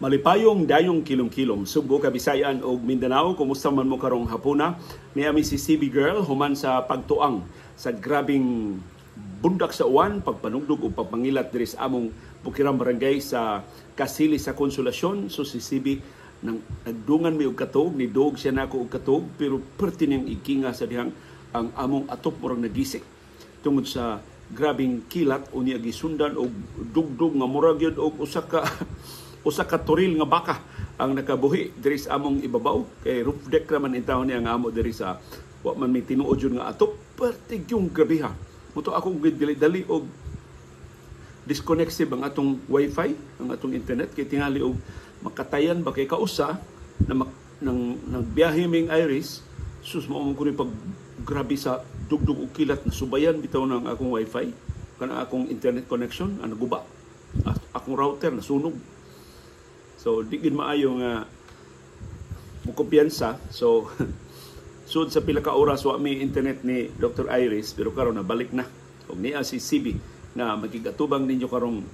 Malipayong dayong kilom-kilom, Sugbo, Kabisayan ug Mindanao. Kumusta man mo karong hapuna? Niami si CB Girl human sa pagtuang sa grabing bundak sa uwan, pagpanugdog ug pagpangilat diri sa among Bukirang Barangay sa Kasili sa Konsolasyon. So si CB nang nagdungan mi og katog, ni dog siya nako og katog, pero perti niyang ikinga sa dihang ang among atop murag nagisik tungod sa grabing kilat. Unya gisundan og dugdug nga murag yun og usa ka toril nga baka ang nakabuhi diri sa among ibabaw, kay roof deck raman intawon niya ang amo diri sa wa man may tinuod yun nga atop. Pertig yung grabiha muto akong dali og disconnect ang atong wifi, ang atong internet, kay tingali og makatayan ba, kay kausa na nang nagbiyahe ming Iris, sus, mao man ko ni pag grabe sa dugdug og kilat na subayan bitaw ng akong wifi kana akong internet connection ang naguba, akong router nasunog. So di gid maayo nga mukumpiyansa. So sud sa pila ka oras wa mi internet ni Dr. Iris, pero karon nabalik na. Ug niya si CB na magigatubang ninyo karong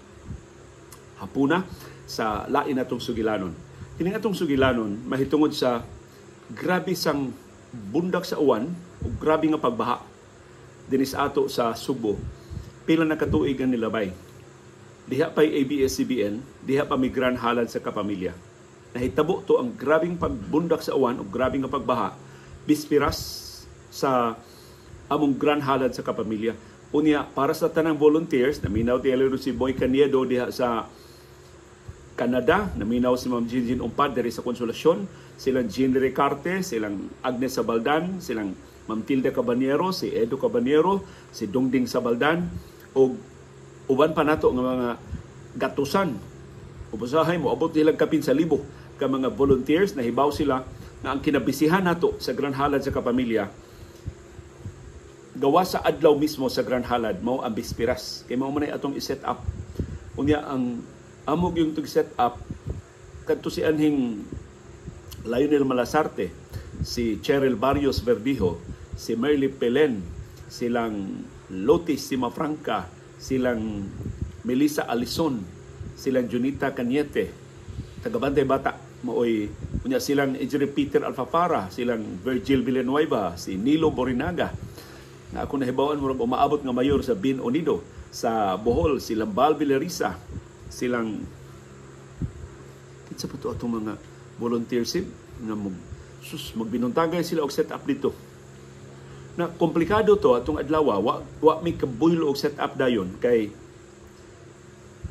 hapuna sa lain natong sugilanon. Kini atong sugilanon mahitungod sa grabe sang bundak sa uwan ug grabe nga pagbaha dinhi sa ato sa Sugbo. Pila na katuig ang nilabay. Diha pa'y ABS-CBN, diha pa mi Grand Halad sa Kapamilya. Nahitabo to ang grabing pagbundak sa uwan o grabing nga pagbaha bispiras sa among Grand Halad sa Kapamilya. Unya, para sa tanang volunteers, naminaw ti si Boy Caniedo diha sa Canada, naminaw si Ma'am Jinjin Umpad diri sa Konsolasyon, silang Jean Ricarte, silang Agnes Sabaldan, silang Ma'am Tilda Cabanero, si Edo Cabanero, si Dongding Sabaldan, o uban pa nato nga mga gatusan. Ubasahay mo abot nilang kapin sa libo ka mga volunteers. Nahibaw sila nga ang kinabisihan nato sa Grand Halad sa Kapamilya gawa sa adlaw mismo sa Grand Halad mao ang bispiras, kay mao man atong i-set up. Unya ang amog yung tug set up kadto si anhing Lionel Malasarte, si Cheryl Barrios Verdijo, si Merly Pelen, silang Lotis Simafranca, silang Melissa Alison, silang Junita Cañete, tagabantay bata, maoy unya silang Engineer Peter Alfafara, silang Virgil Villanueva, si Nilo Borinaga, na ako nahibawan murag umaabot nga mayor sa Bin Unido sa Bohol, silang Bal Villarisa, silang kinsa pa to atong mga volunteers nga mag, sus, magbinuntagay sila og set up dito. Na komplikado to atong adlaw, wa mi kabuylo og set up dayon kay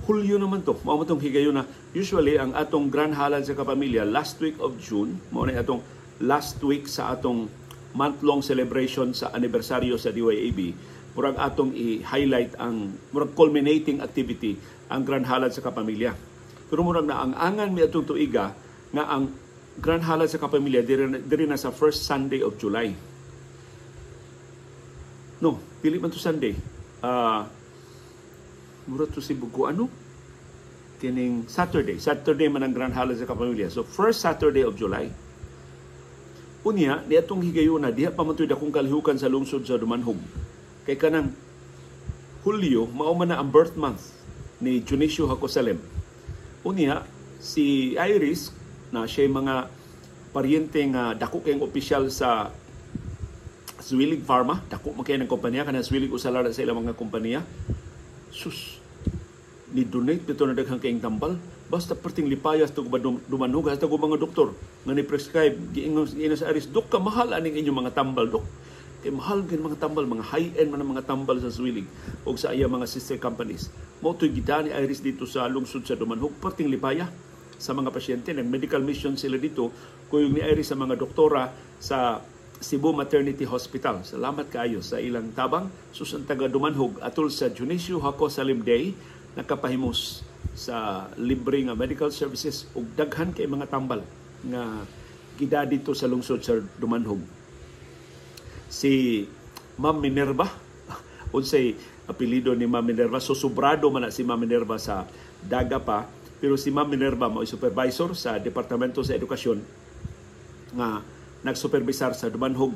Hulyo naman to. Mao man tong higayon na usually ang atong Grand Halad sa Kapamilya last week of June, mao na atong last week sa atong month-long celebration sa anibersaryo sa DYAB. Murag atong i-highlight ang murag culminating activity ang Grand Halad sa Kapamilya. Pero murag na ang angan mi atong tuiga nga ang Grand Halad sa Kapamilya diri na sa first Sunday of July. No, pili man to Sunday. Mura to si Bugo, ano? Kining Saturday. Saturday man ang Grand Halad sa Kapamilya. So, first Saturday of July. Unya, di atong higayuna, diha pa man to'y dakong kalihukan sa lungsod sa Dumanhog. Kay kanang Hulyo, mao man na ang birth month ni Dionisio Jacosalem. Unya, si Iris, na siya mga paryente nga dako kayong opisyal sa Zuellig Pharma, dako man kayo ng kompanya, kanang Zuellig usalara sa ilang mga kompanya. Sus, ni-donate nito na daghang kayong tambal. Basta perting lipayas ito ba dumanhog, hasta ko mga doktor nga ni-prescribe, giingon sa Iris, "Dok, ka mahal aning inyong mga tambal, dok." Kay mahal gin mga tambal, mga high-end man ang mga tambal sa Zuellig o sa iya mga sister companies. Mao to'y gidani Iris dito sa lungsod sa Dumanhog, perting lipaya sa mga pasyente. Nag-medical mission sila dito, kuyog ni Iris sa mga doktora sa Cebu Maternity Hospital. Salamat kaayo sa ilang tabang. Sus, ang taga Dumanhog atol sa Dionisio Jacosalem Day nakapahimos sa libre nga medical services ug daghan kay mga tambal nga gida dito sa lungsod sa Dumanhog. Si Ma'am Minerva, unsay apelyido ni Ma'am Minerva? So sobrado man na si Ma'am Minerva sa daga pa, pero si Ma'am Minerva mao supervisor sa Departamento sa Edukasyon nga nagsuperbisar sa Dumanhog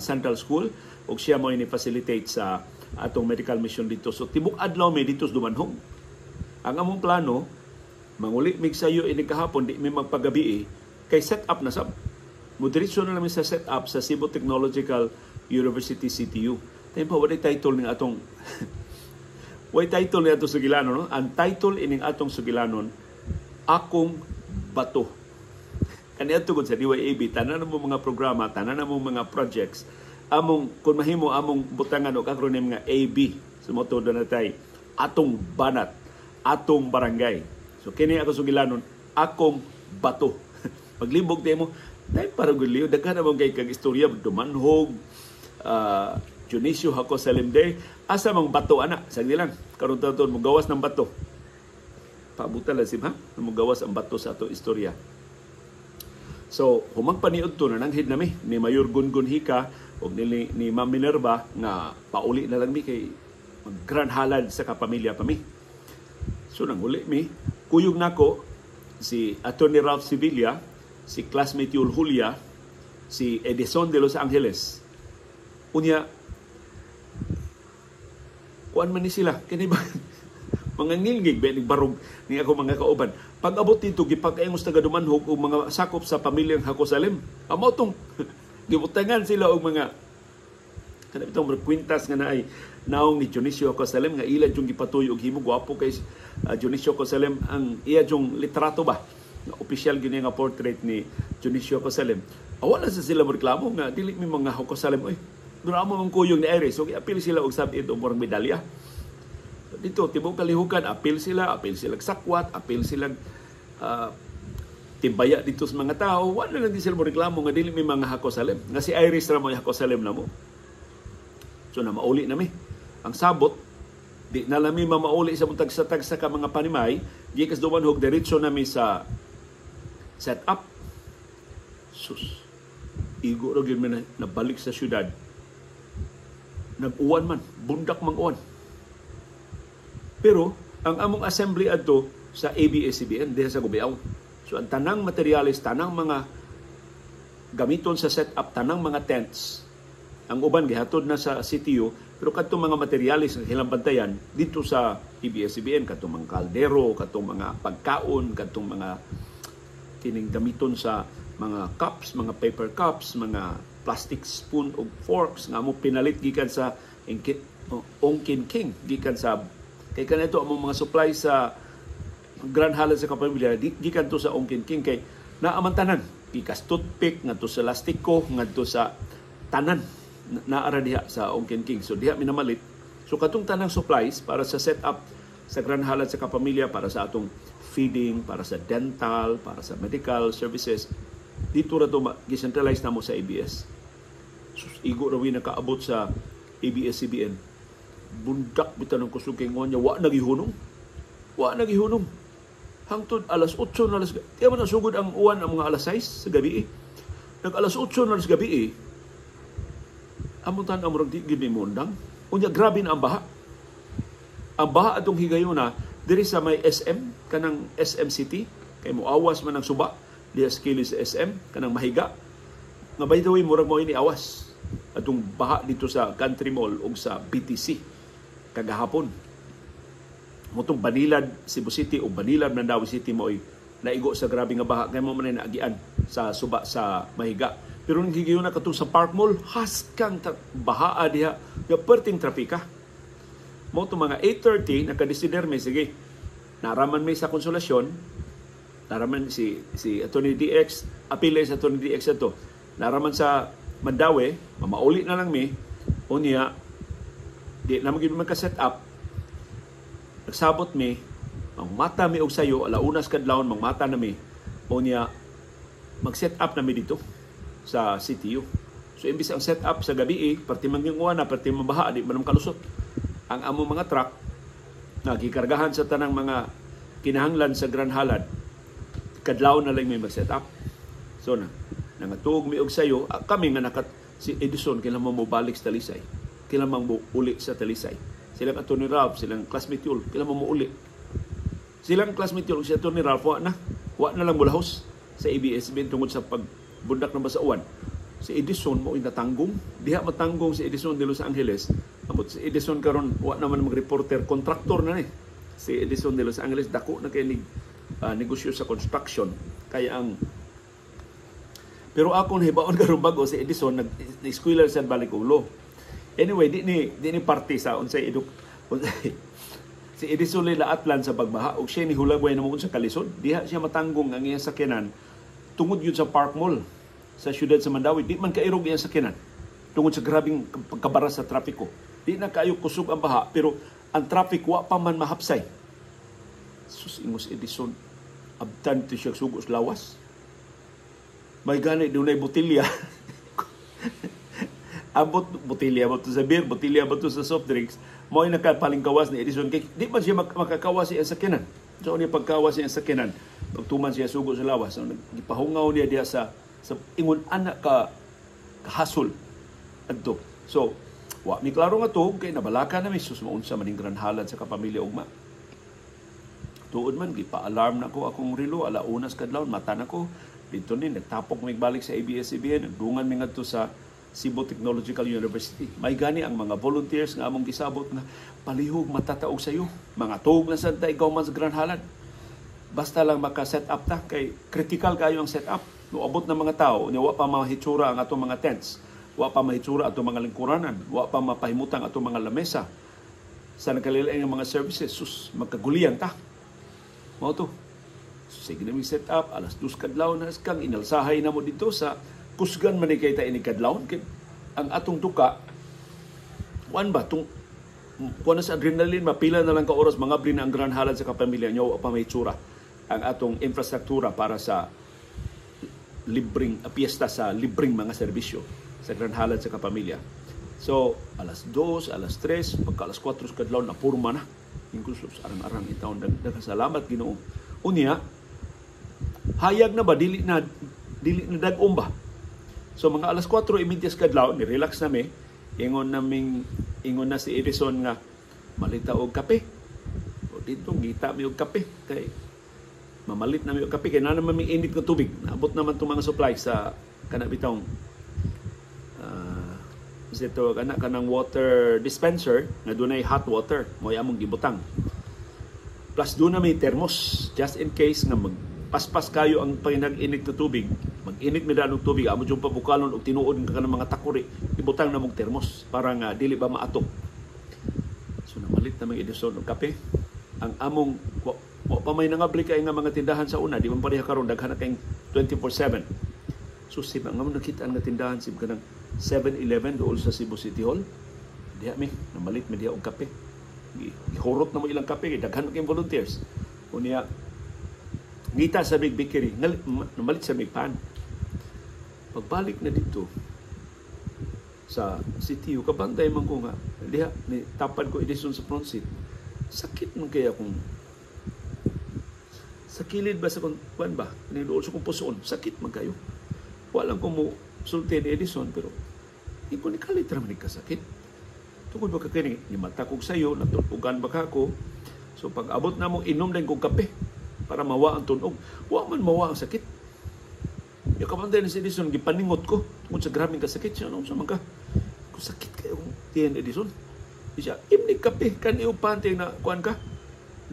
Central School ug siya mo ni-facilitate sa atong medical mission dito. So tibok adlaw mi dito sa Dumanhog. Ang among plano Manguli mig sayo ini kahapon, di mi magpagabi kay set up na sab. Mudiretso na namin sa set up sa Cebu Technological University, CTU. Tayo pa, wala title ning atong way title ni atong sugilanon, no? Ang title ining atong sugilanon, Akong Bato. Kani ato sa DYAB, tanan mo mga programa, tanan mo mga projects, among kung mahimo among butangan og acronym nga AB. So mo na tay atong banat, atong barangay. So kini ako sugilanon, Akong Bato. Paglibog tayo mo, tayo para gud daghan na kay kag istorya Dumanhog, Dionisio Jacosalem Day, asa mang bato ana, sagdi lang. Karon taon mo gawas ng bato. Paabutan lang sim ha, mo gawas ang bato sa ato istorya. So, humang paniud to nananghid nami ni Mayor Gungun Hika og ni Ma'am Minerva nga pauli na lang mi kay mag-grand halad sa kapamilya pa mi. So nang uli mi, kuyog nako si Attorney Ralph Sevilla, si classmate Yul Julia, si Edison de Los Angeles. Unya, kuan man ni sila, kini ba mga ngilngig ba barog ni ako mga kauban. Pag abot dito, gipagkaingos taga Dumanhog og mga sakop sa pamilyang Jacosalem. Amo tong gibutangan sila og mga kana bitong kwintas nga naay naong ni Dionisio Jacosalem nga ila yung gipatuyo og himo gwapo kay Dionisio Jacosalem ang iya yung litrato ba nga opisyal gyud nga portrait ni Dionisio Jacosalem. Awala sa sila mo reklamo nga dili mi mga Jacosalem oy. Pero amo mang kuyog ni Iris, so giapil sila og sab-id og murag medalya. So, dito tibok kalihukan, apil sila sakwat, apil sila timbaya dito sa mga tao. Wala lang din sila mo reklamo nga dili mi mga Jacosalem. Nga si Iris ra mo Jacosalem na mo. So na mauli nami. Ang sabot, di na lami mamauli sa mong tagsa-tagsa ka mga panimay, gikas Dumanhog, diretso nami sa set up. Sus, igo ra gyud mi nabalik sa syudad. Nag-uwan man, bundak mang uwan. Pero ang among assembly adto sa ABS-CBN diha sa Gubiaw. So ang tanang materyales, tanang mga gamiton sa setup, tanang mga tents, ang uban gihatod na sa CTU, pero kadtong mga materyales nga ilang bantayan dito sa ABS-CBN, kadtong mga kaldero, kadtong mga pagkaon, kadtong mga kining gamiton sa mga cups, mga paper cups, mga plastic spoon og forks nga amo pinalit gikan sa Ongkin King, gikan sa kay kanito among mga supply sa Grand Halad sa Kapamilya gikan to sa Ongkin King kay naaman tanan, gikas toothpick ngadto sa lastiko ngadto sa tanan naara diha sa Ongkin King. So diha minamalit. So katong tanang supplies para sa setup sa Grand Halad sa Kapamilya, para sa atong feeding, para sa dental, para sa medical services, dito ra to gi-centralize namo sa ABS. Sus, igo ra nakaabot sa ABS-CBN. Bundak bitan ang kusog kay niya, wa nagihunong. Wa nagihunong. Hangtod alas 8 na alas, di man nasugod ang uwan ang mga alas 6 sa gabi. Nag alas 8 na alas gabi. Among tan amurag di gid mondang. Unya grabe na ang baha. Ang baha atong higayuna diri sa may SM, kanang SM City, kay moawas man ang suba diha sa kilis sa SM, kanang mahiga. Nga by the way, murag mo ini awas atong baha dito sa Country Mall ug sa BTC kagahapon. Motong Banilad, Cebu City o Banilad, Mandaue City mo'y naigo sa grabe nga baha kay mo man naagian sa suba sa mahiga. Pero nang higayuna katong sa Park Mall, haskang bahaa diha nga perting trapika. Mo to mga 8:30 nakadesider mi, sige. Naraman mi sa Konsolasyon, naraman si Attorney DX, apile sa Attorney DX ato. Naraman sa Mandaue, mamauli na lang mi. Unya di na magyud magka-set up. Nagsabot mi, mangmata mi og sayo, alaunas kadlawon mangmata na mi. Unya mag-set up na mi dito sa CTU. So imbis ang set up sa gabi, perti man yung uwan na, perti man baha, di man kalusot. Ang among mga truck na gikargahan sa tanang mga kinahanglan sa Grand Halad, kadlaw na lang may mag-set up. So na, nangatuog mi og sayo, kami nga nakat si Edison kailangan mo mobalik sa Talisay. Kailangan mo uli sa Talisay. Silang Attorney Ralph, silang classmate yul, kailangan mo uli. Silang classmate yul, si Attorney Ralph, wa na lang mulahos sa ABS-CBN tungod sa pagbundak ng basauan. Si Edison mo natanggong. Diha matanggong si Edison de Los Angeles. Amot si Edison karon wa naman mag-reporter, kontraktor na ni. Si Edison de Los Angeles dako na kay nig negosyo sa construction. Kaya ang pero akong hibaon karon bag-o, si Edison nag eskwela sa balik ulo. Anyway, di ni parte sa unsay eduk unsay si Edison lila atlan sa pagbaha ug siya ni hulagway namo sa kalisod. Diha siya matanggong ang iyang sakyanan tungod yun sa Park Mall sa siyudad sa Mandaue. Di man kairog iyang sakyanan tungod sa grabing pagkabara sa trapiko. Di na kaayo kusog ang baha, pero ang traffic wa pa man mahapsay. Sus, ingos Edison, abtan to siya sugo sa lawas. May gani dunay botilya. Abot botilya ba to sa beer, botilya ba to sa soft drinks, mao ay nakapalingkawas ni Edison kay di man siya makakawas siya sa sakyanan. So niya pagkawas siya sa sakyanan, pagtuman siya sugo sa lawas, so gipahungaw niya diha sa ingon ana ka kahasol adto. So wa mi klaro nga tuog kay nabalaka na mi, sus, maunsa man ning Grand Halad sa Kapamilya ugma. Tuod man gipa-alarm na ko akong relo 1:00 kadlawon, mata na ko dito ni nagtapok mig balik sa ABS-CBN, nagdungan mi ngadto sa Cebu Technological University. May gani ang mga volunteers nga among gisabot nga palihog matataog sayo. Mga tuog na sad ta ikaw man sa Grand Halad. Basta lang maka-set up ta kay critical kayo ang set up. Moabot ng mga tao, niya wa pa mahitsura ang atong mga tents, wa pa mahitsura atong mga lingkuranan, wa pa mapahimutang atong mga lamesa sa nagkalilain ng mga services, sus, magkagulian ta. Mao to. Sige na set up, 2:00 kadlaw na kang inalsahay na mo dito sa kusgan man kay ta ini kadlawon kay ang atong duka kuan ba tung kuan na sa adrenaline, mapila na lang ka oras mangabli na ang Grand Halad sa Kapamilya nyo pa may tsura ang atong infrastruktura para sa libreng piyesta, sa libreng mga serbisyo sa Grand Halad sa Kapamilya. So 2:00, 3:00, pagka 4:00 kadlaw na purma na. Incluso arang-arang intawon, nagkasalamat Ginoo. Unya hayag na ba, dili na dag-om ba. So mga 4:30 kadlaw ni relax na mi, ingon na si Edison nga malita og kape. O dito ngita mi og kape kay mamalit na mi og kape kay na naman mi init nga tubig. Naabot naman tong mga supply sa kana bitong ito kana kanang water dispenser nga dunay hot water mo among gibutang. Plus doon na may thermos just in case nga magpaspas kayo ang panag-init na tubig, mag-init mi daan og tubig, amo jud pabukalon og tinuod nga kanang mga takuri, ibutang na mong thermos para nga dili ba maatok. So namalit na mga Edison og kape. Ang among wa pa may nangabli kay nga mga tindahan sa una, di man pareha karon, daghan na kay 24/7. So sib ang among nakita nga tindahan sib kanang 7-Eleven dool sa Cebu City Hall. Diha mi namalit mi diha og kape. Gihurot na mo ilang kape kay daghan kay volunteers. Unya ngita sa Big Bakery, namalit sa Big Pan. Pagbalik na dito sa CTU, kabantay man ko nga diha ni tapad ko Edison sa front seat. Sakit man kaya kung sa kilid ba sa kuan ba, ni dool sa kong pusoon, sakit man kayo. Walang ko mo sulti ni Edison pero iko ni kalit ra man kasakit. Tungod ba ka kini ni mata kog sayo, natutugan ba ka ko. So pag abot na mo inom din kog kape para mawa ang tunog. Wa man mawa ang sakit. Ya kabantay ni si Edison, gipaningot ko tungod sa grabeng kasakit siya, no sa man ka. Kung sakit kayo tiyan Edison. Di siya imni kape kani og pante na kuan ka.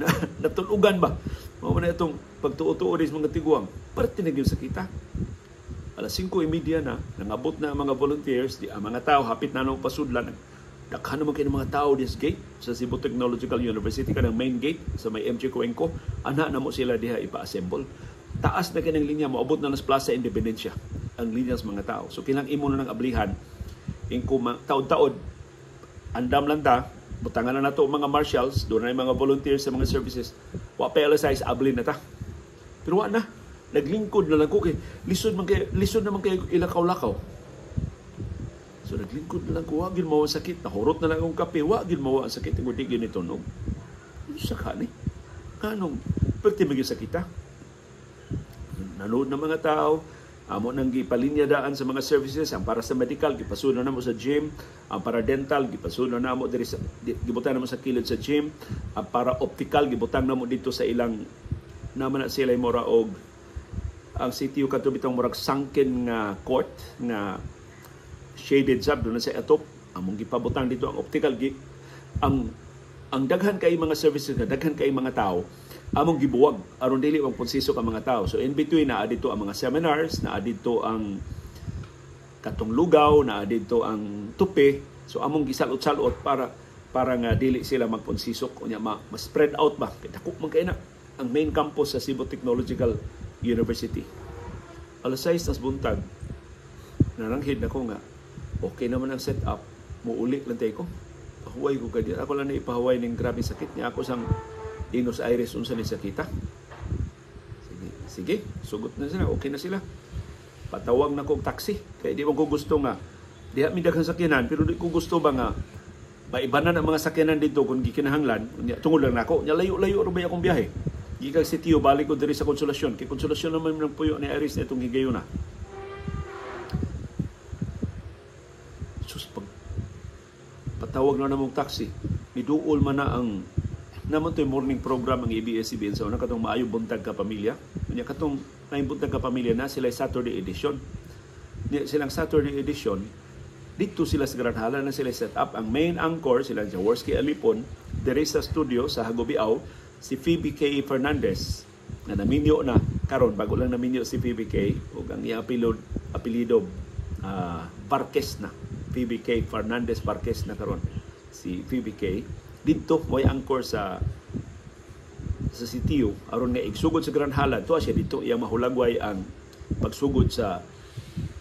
Na, natunugan ba? Mao man itong pagtuo-tuo sa mga tiguang. Parte na gyud sakita. 5:30 na, nangabot na ang mga volunteers, di ang mga tao hapit na nang pasudlan. Daghan naman kayo ng mga tao this gate sa Cebu Technological University, kanang main gate sa may MJ Cuenco. Ana na mo sila diha ipa-assemble. Taas na kanang linya, moabot na nas Plaza Independencia ang linya sa mga tao. So kinang imo na ng ablihan, ingko taod-taod, andam lang ta, butangan na nato mga marshals, doon na yung mga volunteers sa mga services. Wa pa alas 6, abli na ta. Pero wa na, naglingkod na lang ko kay lisod naman kay ilakaw-lakaw. So naglingkod na lang ko, wa gyud mawa sakit, nahurot na lang akong kape, wa gyud mawa ang sakit, ingon di gyud ni tunog. Unsa ka ni? Nganong perti man gyud sakita? Nanood na mga tao, amo nang gipalinya daan sa mga services, ang para sa medical gipasuno namo sa gym, ang para dental gipasuno namo diri sa gibutang namo sa kilid sa gym, ang para optical gibutang namo dito sa ilang naman na sila mura og ang CTU kadto bitong murag sangken nga court nga shaded sab doon sa atop, among gipabutang dito ang optical ang Ang daghan kay mga services nga daghan kay mga tao among gibuwag aron dili magponsisok ang mga tao. So in between naa dito ang mga seminars, naa dito ang katong lugaw, naa dito ang tupi. So among gisalot-salot para para nga dili sila magponsisok unya ma-spread out ba kay dako man kay na ang main campus sa Cebu Technological University. Alas 6 nas buntag, naranghid na ko nga okay naman ang setup, muuli lang tayo ko. Pahuway ko kadi. Ako lang na ipahuway ning grabe sakit niya. Ako sang Inos Aires unsa ni sakita. Sige, sige, sugot na sila, okay na sila. Patawag na kog taxi. Kay di man ko gusto nga diha mi daghang sakyanan, pero di ko gusto ba nga maibanan ang mga sakyanan dito kung gikinahanglan. Unya tungod lang nako, nya layo-layo ra ba akong biyahe. Gikan sitio balik ko diri sa Konsolasyon. Kay Konsolasyon naman ng puyo ni Iris na itong higayuna. Sus, pag patawag na namong taxi, miduol man na ang naman to'y morning program ang ABS-CBN sa una katong Maayong Buntag ka Pamilya. Unya katong Maayong Buntag ka Pamilya na sila Saturday edition. Niya silang Saturday edition, dito sila sa Grand Hala na sila set up. Ang main anchor sila Jaworski Alipon, diri sa studio sa Hagobiao si Phoebe K. Fernandez na naminyo na karon, bago lang naminyo si Phoebe K. ug ang iyang apelyido Varquez na. Phoebe K. Fernandez Varquez na karon si Phoebe K. Dito mo'y anchor sa sitio aron nga igsugod sa Grand Hala to siya dito iyang mahulagway ang pagsugod sa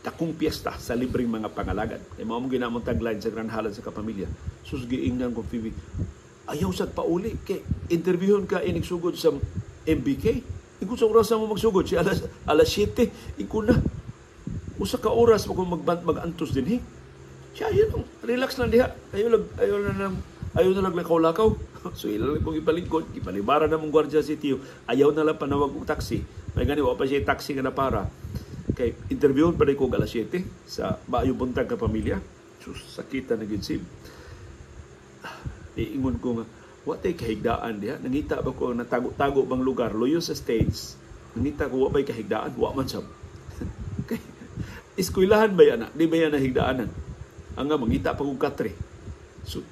dakong piyesta sa libreng mga pangalagad. Kay mao mo ginamong tagline sa Grand Hala sa Kapamilya. Sus, giingnan ko Phoebe, ayaw sad pauli kay interviewon ka inigsugod sa MBK. Ikaw sa oras mo magsugod siya alas 7, ikaw na. Usa ka oras mo kung mag-antos din eh. Siya yun, relax lang diha. Ayaw na lang lakaw-lakaw. So ila lang kong ipalingkod, ipalibara na mong gwardiya si Tio. Ayaw na lang panawag og taxi. May gani wa pa siya taxi nga napara. Kay interviewon pa rin ko alas 7 sa Maayong Buntag ka Pamilya. Sus, sakita na gyud sib. Iingon ko nga, wa tay kahigdaan diha. Nangita ba ko natago-tago bang lugar loyo sa stage? Nangita ko wa bay kahigdaan, wa man sab. Kay eskwelahan ba yan na? Di ba yan nahigdaanan? Ang nga mangita pa kog katre. So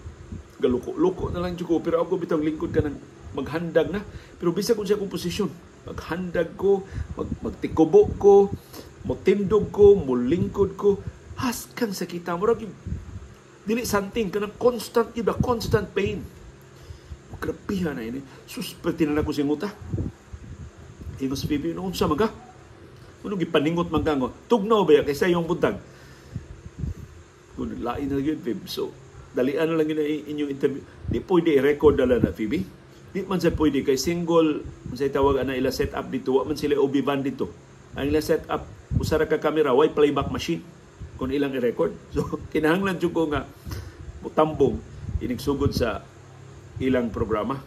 galuko-luko na lang jud ko, pero ako bitong lingkod ka nang maghandag na. Pero bisag unsa akong posisyon, maghandag ko, magtikubo ko, motindog ko, molingkod ko, haskang sakita mo ra dili santing kanang constant iba, constant pain. Grabihan na ini. Sus, perti na ko singuta. Ingos Phoebe, noon sa maga. Ano gipaningot man ka ngo? Tugnaw ba ya kaysa iyong buntag? Kung lain na yun, Phoebe. So, dalian na lang yun inyong interview. Di pwede i-record na lang na, Phoebe. Di man siya pwede. Kay single, kung tawag na ila set up dito, wa man sila OB van dito. Ang ila set up, usara ka camera, why playback machine? Kung ilang i-record. So, kinahanglan jud ko nga mutambong inigsugod sa ilang programa.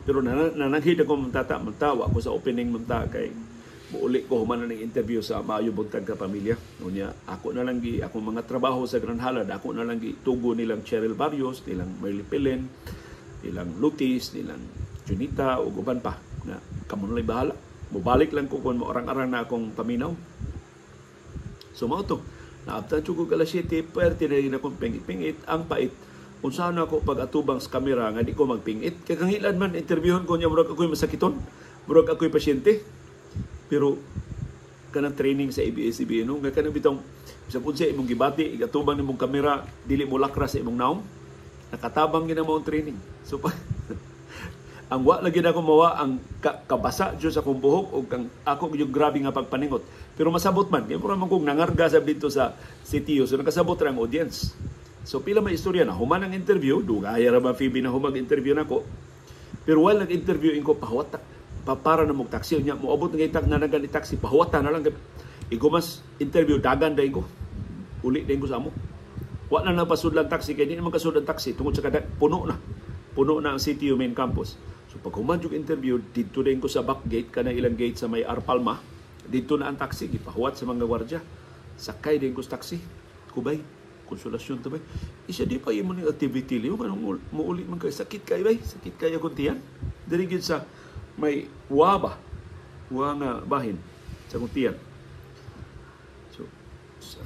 Pero nananghid ako mantata, mantawa ko sa opening manta kay muuli ko human na ng interview sa Maayong Buntag ka Pamilya. Unya, ako na lang gi akong mga trabaho sa Grand Halad, ako na lang gi tugo nilang Cheryl Barrios, nilang Merly Pelen, nilang Lutis, nilang Junita ug uban pa na kamo na lang bahala. Mobalik lang ko kung maorang-arang na akong paminaw. So mao to. Naabtan jud ko alas 7, puwerte na rin akong pingit-pingit. Ang pait, unsa na ako pag-atubang sa kamera nga di ko magpingit. Kay kang hilad man, interviewon ko niya, murag ako'y masakiton, murag ako'y pasyente. Pero kanang training sa ABS-CBN, no? Nga kanang bitong, bisag unsa imong gibati, igatubang nimong kamera, dili mo lakra sa imong naong, nakatabang gina mo ang training. So, ang wa lagi na ako mawa ang kabasa jud sa akong buhok o kang ako yung grabe nga pagpaningot. Pero masabot man, kaya mura man kong nangarga sa dito sa sitio, so nakasabot ra ang audience. So pila may istorya na human ang interview, dugay ra ba Phoebe na humag interview nako. Pero while nag-interview ko pahuwat para na mog taxi nya moabot nga itag na nagan taxi pahuwata na lang. Igo mas interview dagan dai ko. Uli dai ko sa amo. Wa na napasudlan taxi kay di naman kasudlan taxi tungod sa kada puno na. Puno na ang CTU main campus. So pag human yung interview, dito din ko sa back gate, kana ilang gate sa may Arpalma, dito na ang taxi, gipahuwat sa mga gwardya. Sakay din ko sa taxi. Kubay, konsolasyon to bay. Isa di pa imo ning activity liyo, kanang muuli man kay sakit kay bay, sakit kay akong tiyan. Diri gyud sa may waba, wa nga bahin sa akong tiyan. So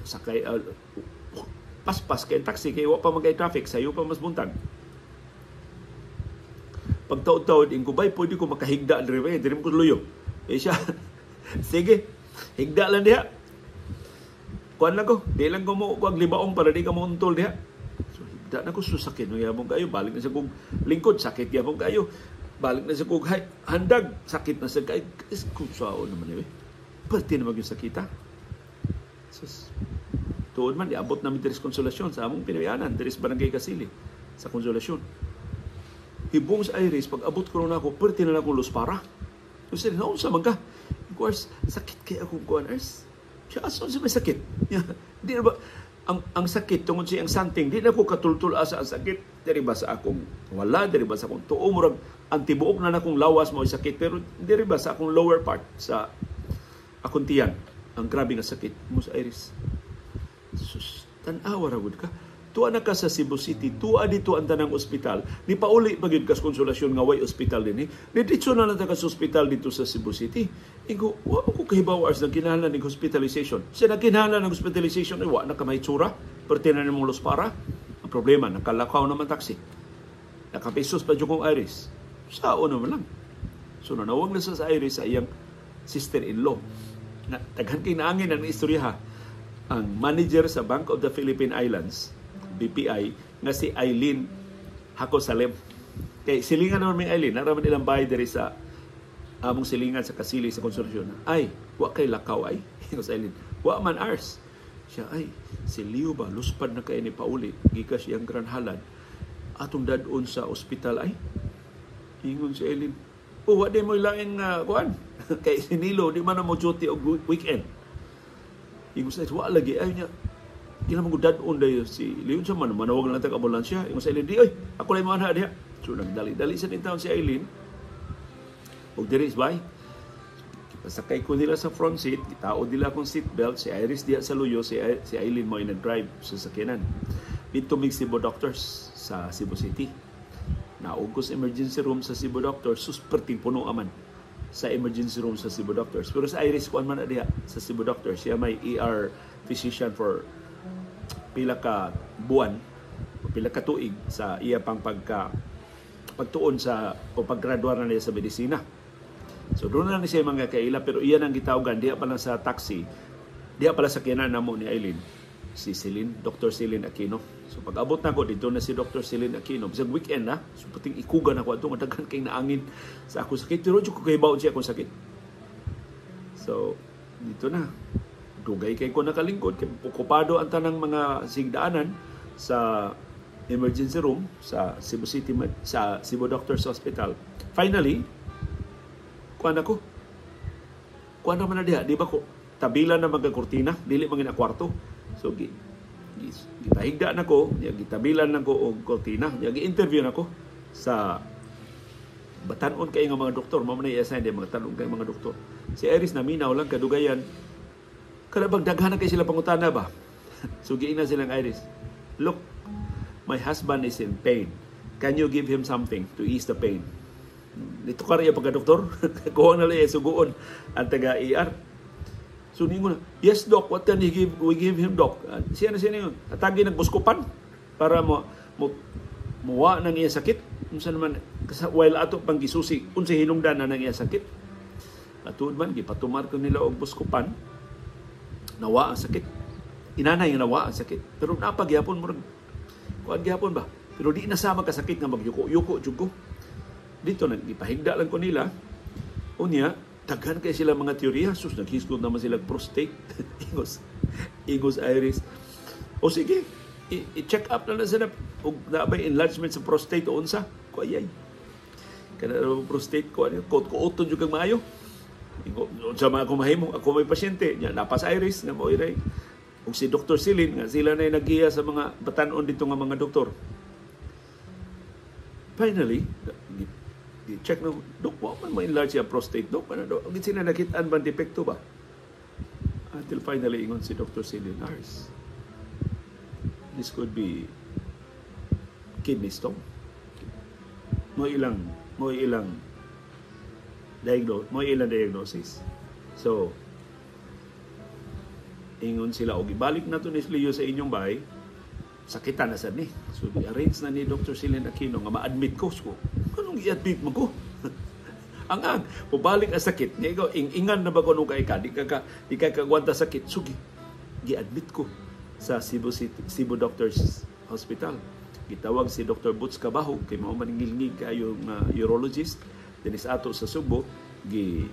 sakay paspas kay taxi kay wa pa man kay traffic, sayo pa mas buntag. Pagtaod-taod, ingon ko, "Bay, pwede ko makahigda diri ba? Diri ko luyo." Eh siya, "Sige, higda lang diha. Kuan lang ko, di lang ko mo kuag libaong para di ka mo untol diha." So higda na ko, susakit no yabong kayo, balik na sa kong lingkod, sakit yabong kayo. Balik na sa kong handag, sakit na sa kay. Kung naman eh. Pati na magyong sakita. Sus, tuod man, iabot namin diri sa Konsolasyon sa among pinayanan, diri sa Barangay Kasili, sa Konsolasyon. Hibong sa Iris, pag abot ko na ako, perti na akong luspara. So, sila, "Naunsa man ka?" Of course, sakit kay akong kuan, Ars. Siya, asa sa may sakit? Di na ba, ang sakit, tungod siya ang santing, di na ko katultul asa ang sakit. Diri ba sa akong wala, diri ba sa akong tuo, murag, ang tibuok na nakong lawas mo sakit, pero diri ba sa akong lower part, sa akong tiyan, ang grabe nga sakit mo sa Iris. Sus, tan-awa ra gud ka. Tuwa na ka sa Cebu City, tuwa dito ang tanang ospital. Ni pauli pa gyud kas Konsolasyon nga way ospital dinhi. Ni ditso na lang ta ka sa ospital dito sa Cebu City. Ingo, wa ko kahibaw ars nagkinahanglan ng hospitalization. Sa nagkinahanglan ng hospitalization, ay wa na ka may tsura. Perti na nimong para. Ang problema, nakalakaw naman taxi. Nakapesos pa jud kong Iris. Sao naman lang. So nanawag na sa Iris sa iyang sister-in-law. Na, daghan kay naangin ang istorya ha. Ang manager sa Bank of the Philippine Islands, BPI, nga si Eileen Jacosalem. Kay silingan naman may Eileen, naraman ilang bahay diri sa among silingan sa Kasili sa Konsolasyon. "Ay, wa kay lakaw ay." Ingon sa Eileen, "Wa man, Ars." Siya, "Ay, si Leo ba, luspad na kay ni pauli, gikas iyang Grand Halad, atong dadon sa ospital ay." Ingon si Eileen, "Oh, wa di mo ilaing kuan." Kay si Nilo, di man na mo duty og weekend. Ingon sa, "Wa lagi ay niya. Kailangan mo dadon dayo si Leon sa man, manawag lang tag ambulansya." Ingon sa Eileen, "Di oy, ako lang mo diha." So nagdali-dali sa taon si Eileen. Og diri bay. Pasakay ko nila sa front seat, gitaod nila akong seatbelt, si Iris diha sa luyo, si Eileen mo nag-drive sa sakyanan. Dito mig Cebu Doctors sa Cebu City. Naog ko sa emergency room sa Cebu Doctors, sus, perting puno aman sa emergency room sa Cebu Doctors. Pero sa Iris kuan man na diha sa Cebu Doctors, siya may ER physician for pila ka buwan o pila ka tuig sa iya pang pagtuon sa o paggraduar na niya sa medisina. So doon na siya mga kaila, pero iyan ang gitawagan diha pa lang sa taxi. Diha pala sa kinan namo ni Eileen, si Celine, Dr. Celine Aquino. So pag abot na ko dito na si Dr. Celine Aquino, bisag weekend na, so pating ikugan ako adto nga daghan kay naangin sa ako sakit, pero jud ko kahibaw siya akong sakit. So dito na dugay kay ko nakalingkod kay okupado ang tanang mga sigdaanan sa emergency room sa Cebu City, sa Cebu Doctors Hospital. Finally, kuan ako. Kuan naman na diha, di ba ko tabila na mga kurtina, dili man gina kwarto. So gi, gi gipahigda na ko, nya gitabilan na ko og kurtina, nya gi-interview na ko sa batan-on kay nga mga doktor, mao man i-assign di mga tan-on kay mga doktor. Si Iris na minaw lang kadugayan. Kada bang daghan na kay sila pangutana ba? So giingnan silang Iris, "Look, my husband is in pain. Can you give him something to ease the pain?" Dito ka rin pagka doktor. Kuha na lang suguon ang taga ER. So ningon na, "Yes doc, what can he give, we give him, doc?" Siya na siya ningon, "Atagi ng Buscopan para mo mo muwa nang iya sakit." Unsa naman while ato pang gisusi unsa hinungdan na nang iya sakit. Atuod man gipatumar ko nila og Buscopan, nawa ang sakit. Inanay nga nawa ang sakit. Pero napagyapon murag kuan gyapon ba? Pero di na sama kasakit nga magyuko-yuko jud ko. Dito nang gipahigda lang ko nila. Unya, daghan kay sila mga teorya. Sus, naghisgot naman sila prostate. Ingos Iris, "O sige, i-check up na lang sila og naa bay enlargement sa prostate o unsa." Ko ayay. Kana prostate ko ano, ko kuoton jud kang maayo. Ingo, "Unsa man ako mahimo, ako may pasyente." Nya napas Iris nga mo iray. Ug si Dr. Celine nga sila na naggiya sa mga batan-on dito nga mga doktor. Finally, i-check na, "Dok, wa man ma-enlarge siya prostate, dok. Ano, dok? Ang sila nakitaan ba depekto ba?" Until finally, ingon si Dr. Celine, "Ars, this could be kidney stone." Mo ilang diagnosis. So, ingon sila, "Og ibalik na to ni Leo sa inyong bahay, sakitan na sad ni." So, i-arrange na ni Dr. Celine Aquino nga ma-admit ko. So, anong Anong i-admit mo ko? Ang ang mubalik ang sakit niya, ikaw ing-ingan na ba ko nung kay ka, di ka kagwanta sakit. So gi-admit ko sa Cebu City, Cebu Doctors Hospital. Gitawag si Dr. Boots Cabahug kay mao man ngilngig kayo nga urologist dinhi sa ato sa Sugbo. Gi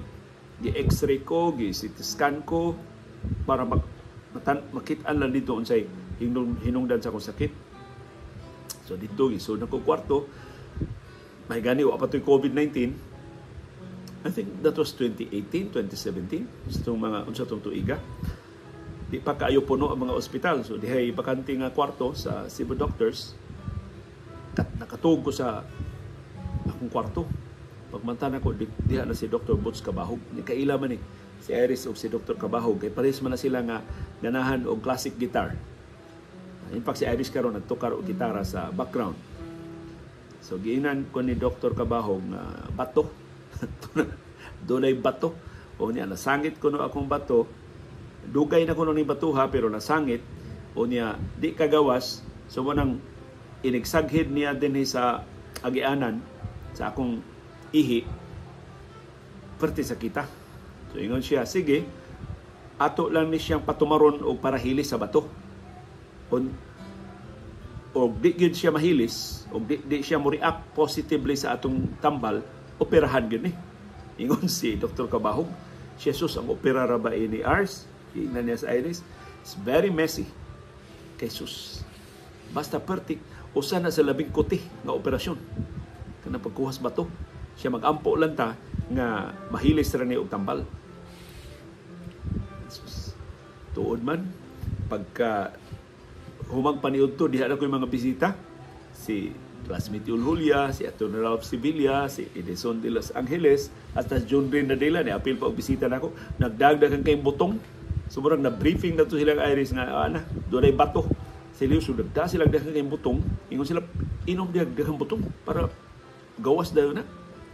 X-ray ko, gi CT scan ko para makit-an lang dito unsay hinungdan sa akong sakit. So dito gisud ko kwarto. May gani wa pa to'y COVID-19. I think that was 2018, 2017, sa itong mga unsa tong tuiga. Di pa kaayo puno ang mga ospital. So dihay bakante nga kwarto sa Cebu Doctors. Nakatug ko sa akong kwarto. Pagmanta nako, diha na si Dr. Boots Cabahug. Ni kaila man ni si Iris og si Dr. Cabahug kay parehas man na sila nga ganahan og classic guitar. In fact, si Iris karon nagtukar og gitara sa background. So giingnan ko ni Dr. Cabahug nga bato. Dunay bato. O niya, nasangit ko no akong bato. Dugay na ko no ni batuha pero nasangit. O niya, di kagawas. So nang inigsaghid niya dinhi sa agianan sa akong ihi, perti sa kita. So ingon siya, sige, ato lang ni siyang patumaron og para hilis sa bato. Kung og di gyud siya mahilis og di siya mo react positively sa atong tambal, operahan gyud ni. Ingon si Dr. Cabahug, Jesus, ang opera ra ba ini, Ars? Ingnan niya sa Iris. It's very messy. Jesus. Basta perti, usa na sa labing kuti nga operasyon. Kanang pagkuhas bato. Siya mag-ampo lang ta nga mahilis ra ni og tambal. Jesus. Tuod man, pagka humang paniud to, diha na ko yung mga bisita. Si classmate Yul Julia, si Atty. Ralph Sevilla, si Edison de Los Angeles, at tas John Rin Nadela, ni apil pa og bisita nako. Nagdagdag kay butong. So murag na briefing na to silang Iris nga ana, dunay bato. Si Leo, so nagda sila daghan kay butong. Ingon sila, inom diha daghang butong para gawas dayon na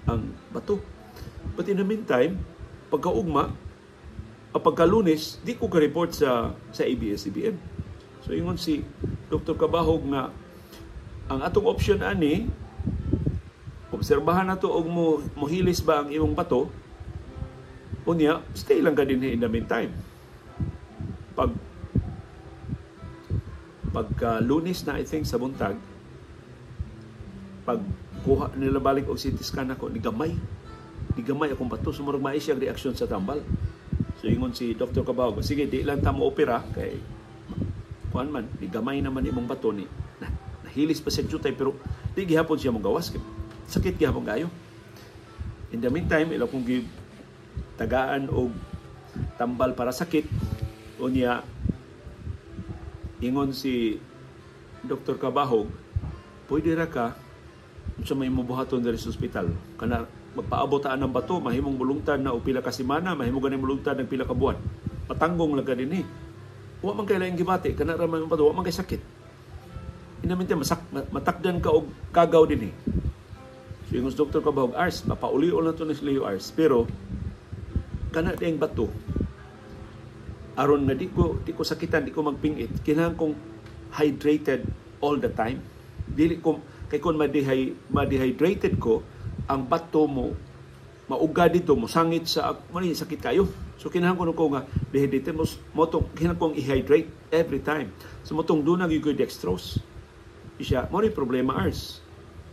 ang bato. But in the meantime, pagkaugma, pagkalunes, di ko ka-report sa ABS-CBN. So ingon si Dr. Cabahug nga ang atong option ani, obserbahan nato og mo mohilis ba ang imong bato, unya stay lang ka din in the meantime. Pagka Lunes na, I think, sa buntag, pag kuha nila balik og CT scan ako, ni gamay akong bato. So murag maay siyang reaksyon sa tambal. So ingon si Dr. Cabahug, sige, di lang ta mo opera kay kuan man, ni gamay naman imong bato ni na, nahilis pa siya jutay, pero di gihapon siya mong gawas. Sakit gihapon kayo. In the meantime, ila kong gi tagaan og tambal para sakit. Unya ingon si Dr. Cabahug, pwede ra ka, unsa may mabuhaton diri sa ospital, kana magpaabot taan ng bato, mahimong mulungtad na og pila ka semana, mahimo gani mulungtad ng pila ka buwan, patanggong lang ka dinhi. Wa man kay laing gibati, kana ra man bato, wa man kay sakit. In the meantime, matakdan ka og kagaw dinhi. So ingon si Dr. Cabahug, Ars, papauli na to ni Leo Ars, pero kana diyang bato, aron nga di ko sakitan, di ko magpingit, kinahanglan kong hydrated all the time. Dili ko kay kung ma-dehydrated ko, ang bato mo mauga dito, mo sangit sa mo ni sakit kayo. So kinahanglan ko nga dehydrated mo mo tong kinahanglan kong i-hydrate every time. So motong doon na gyud dextrose. Siya mo ni problema, Ars.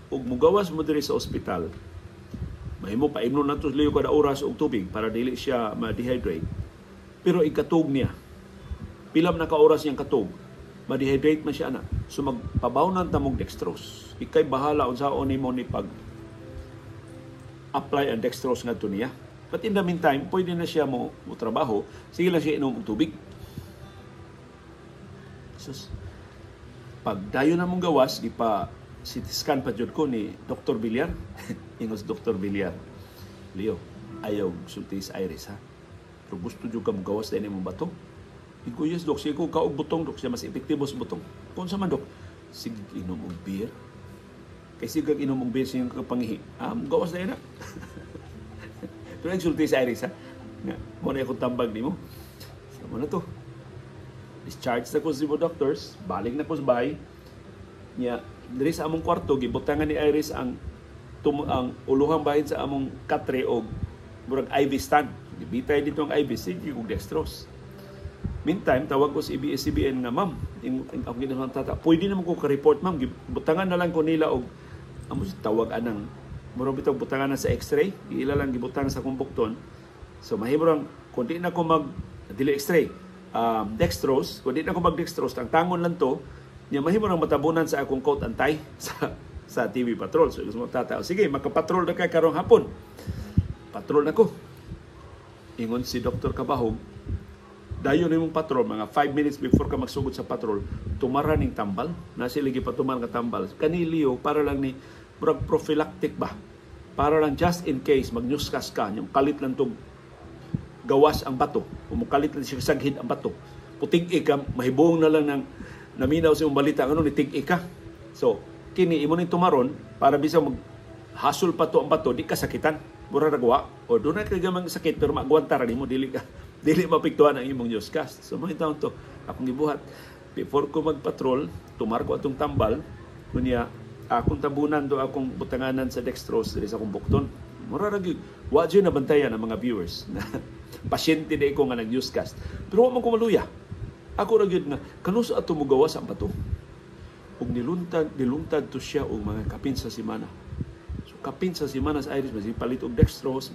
Ug mugawas mo diri sa ospital, mahimo paimnon nato liyo kada oras og tubig para dili siya ma-dehydrate. Pero ikatug niya, pila man na ka oras niyang katug, ma-dehydrate man siya ana. So magpabawnan ta mong dextrose. Ikay bahala unsaon nimo ni pag apply ang dextrose ngadto niya. But in the meantime, pwede na siya mo trabaho, sige lang siya inom og tubig. Sus. Pag dayon na mong gawas, di pa CT scan pa jud ko ni Dr. Villar. Ingos Dr. Villar, "Leo, ayaw sulti sa Iris ha. Pero gusto jud ka gawas din imong bato?" Ingon ko, "Yes, Dok." "Sige ko kaog butong, Dok." Siya mas epektibo sa butong. "Kung sa man, Dok?" "Sige, inom og beer. Kay sige inom og beer siyang kapangihi. Ah, gawas na yun na." Pero nagsulti sa Iris ha. Nga, mo na akong tambag nimo. So, mo na to. Discharge na ko sa Cebu Doctors, balik na ko sa bahay. Nya, diri sa among kwarto, gibutangan ni Iris ang ang uluhang bahin sa among katre og murag IV stand. Gibitay dito ang IV, sige og dextrose. Meantime, tawag ko sa ABS-CBN nga, "Ma'am," ang ginahang tata, "pwede naman ko ka-report, ma'am. Butangan na lang ko nila og amo tawag anang murag bitaw butangan na sa x-ray, ila lang gibutang sa akong bukton." So mahimo rang kung di na ko mag dili x-ray, dextrose, kung di na ko mag dextrose, ang tangon lang to, niya mahimo rang matabunan sa akong coat and tie sa TV Patrol. So gusto mo tata, "Sige, makapatrol na kay karong hapon." Patrol na ko. Ingon si Dr. Kabahog, "Dayon nimong patrol, mga 5 minutes before ka magsugod sa patrol, tumara ning tambal." Na sila gipatuman nga tambal. Kaniliyo para lang ni murag prophylactic ba? Para lang just in case mag-newscast ka, yung kalit lang tong gawas ang bato, o mukalit lang siya saghid ang bato. Putig ka, mahibong na lang ng naminaw sa imong balita, ano ni tig ka. So, kini imo ning tumaron para bisag mag hasol pa to ang bato, di ka sakitan. Mura ra gawa o doon na kay gamang sakit pero maagwanta ra nimo, dili mapiktuhan ang imong newscast. So mga taon to akong gibuhat. Before ko magpatrol, tumar ko atong tambal, kunya akong tabunan do akong butanganan sa dextrose diri sa akong bukton. Mura ra gyud. Wa jud nabantayan ang mga viewers na pasyente di ko nga nag-newscast. Pero wa man ko maluya. Ako ra gyud nga kanus-a ato mogawas ang bato. Ug niluntad to siya og mga kapin sa semana. So kapin sa semana sa Iris mas palit og dextrose,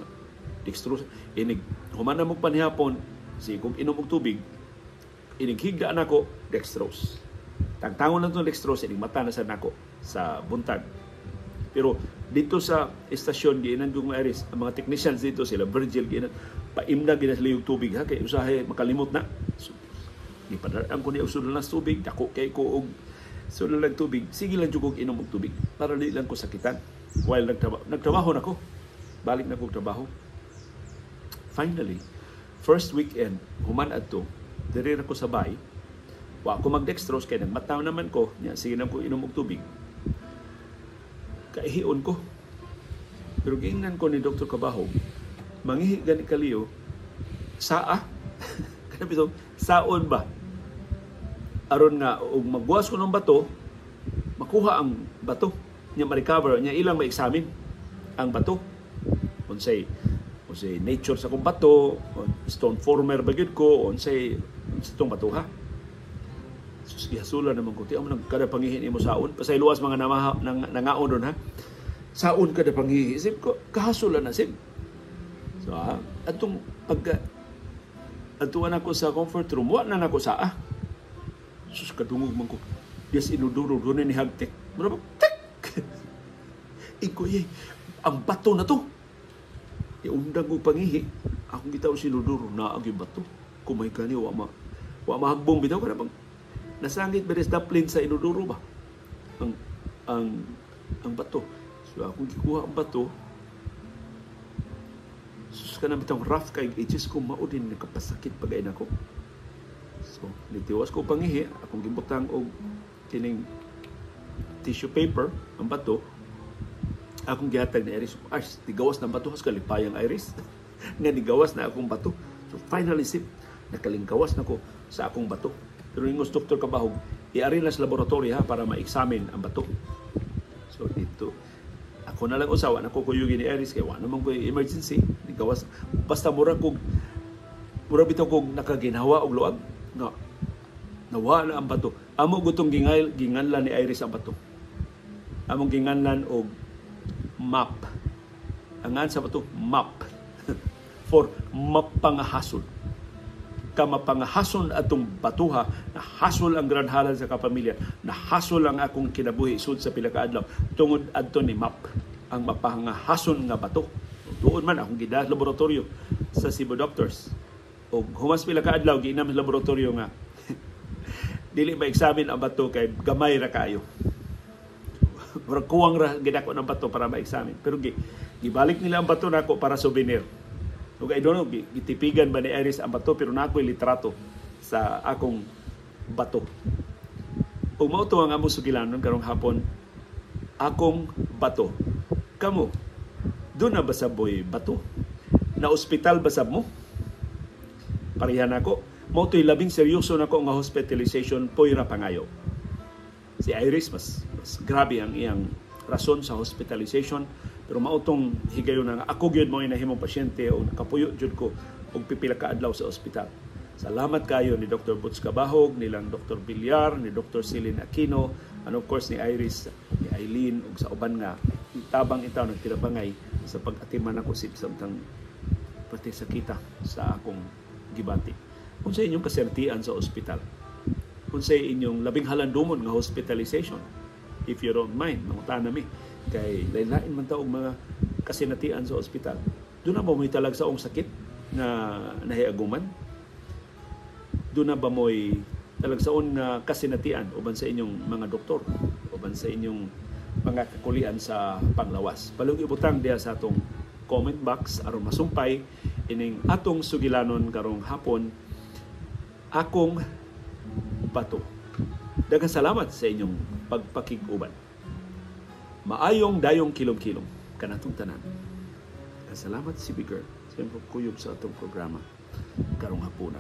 dextrose inig human na mo panihapon, si kung inom og tubig, inig higda nako dextrose. Tangtangon lang tong dextrose inig mata na sa nako sa buntag. Pero dito sa estasyon giinan kong Iris, ang mga technicians dito sila Virgil giinan paimna gina sila yung tubig ha kay usahay makalimot na. So, gipadaan ko niya og sulod na tubig, dako kay ko og sulod lang tubig, sige lang jud kog inom og tubig para di lang ko sakitan. While nagtrabaho na ko, balik na kog trabaho. Finally, first weekend, human adto, diri ra ko sa bay, wa ko mag-dextrose kay nagmataw naman ko, nya sige na ko inom og tubig. Kaihion ko. Pero giingnan ko ni Dr. Kabahog, mangihi gani kaliyo, saa? Kana bitaw, saon ba? Aron nga og magbuwas ko ng bato, makuha ang bato, nya ma-recover, nya ilang ma-examine ang bato. Unsay unsay nature sa akong bato, stone former ba gyud ko, unsay unsay tong bato ha. Sus, gihasula naman ko. Ti amo nang kada pangihin imo saon. Pasayloas mga nangaon doon ha. Saon kada pangihi. Sib ko, kahasula na sib. So ha, atong pagka atuan ako sa comfort room, wa na nako saa. Sus, kadungog man ko. Yes, inuduro doon ni hagtik. Mura ba? Tik! Iko, yay, ang bato na to. Iundang ko pangihi. Akong gitaw sinuduro, naag yung bato. Kumay gani, wa mahagbong bitaw ka na bang nasangit beres daplin sa inuduro ba? Ang bato. So akong gikuha ang bato. Sus ka na bitang rough kay ages ko mao din nakapasakit pagay nako. So nitiwas ko pangihi, akong gibutang og kining tissue paper ang bato. Akong gihatag ni Iris, "Ars, tigawas na bato, has kalipayang Iris." Nga nigawas na akong bato. So finally sip, nakalingkawas na ko sa akong bato. Pero ingos Dr. Kabahog, iari na sa laboratory ha para ma-examine ang bato. So dito, ako na lang usawa, nako kuyugin ni Iris, kaya wala naman ko emergency, nigawas. Basta mura bitaw kog nakaginhawa og luag, nga nawala ang bato. Amo gutong ginganlan ni Iris ang bato. Among ginganlan og map. Ang ngan sa bato, map. For mapangahasol. Kamapangahason atong batuha, nahasol ang grand halal sa kapamilya, nahasol ang akong kinabuhi sud sa pila ka adlaw tungod adto ni map, ang mapangahason nga bato. Doon man akong gidala sa laboratorio sa Cebu Doctors. Og humas pila ka adlaw giinam sa laboratorio nga dili ma-examine ang bato kay gamay ra kaayo. Murag kuwang ra gidako ng bato para ma-examine. Pero gibalik nila ang bato nako para souvenir. Ug I don't know, gitipigan ba ni Iris ang bato, pero nako'y litrato sa akong bato. Ug mao to ang among sugilanon karong hapon, akong bato. Kamo, doon na ba sa boy bato? Na ospital ba sab mo? Pareha nako. Mao to'y labing seryoso nako nga hospitalization, poy ra pangayo. Si Iris, mas grabe ang iyang rason sa hospitalization, Pero mao tong higayon nga ako gyud mo nahimong pasyente o nakapuyo jud ko og pipila ka adlaw sa ospital. Salamat kayo ni Dr. Butz Cabahug, nilang Dr. Villar, ni Dr. Celine Aquino, and of course ni Iris, ni Eileen, ug sa uban nga tabang itaw nagtinabangay sa pag-atiman ako samtang pati sakita sa akong gibati. Unsa inyong kasinatian sa ospital? Unsa inyong labing halandumon nga hospitalization? If you don't mind, mangutana mi kay lain-lain man ta og mga kasinatian sa ospital. Duna ba mo'y talagsaong sakit na nahiaguman? Duna ba mo'y talagsaon nga kasinatian uban sa inyong mga doktor, uban sa inyong mga kakulian sa panglawas? Palihog ibutang diha sa atong comment box aron masumpay ining atong sugilanon karong hapon, Akong Bato. Daghang salamat sa inyong pagpakig-uban. Maayong dayong kilom-kilom kanatong tanan. Salamat si Bigger sa inyong pagkuyog sa atong programa karong hapuna.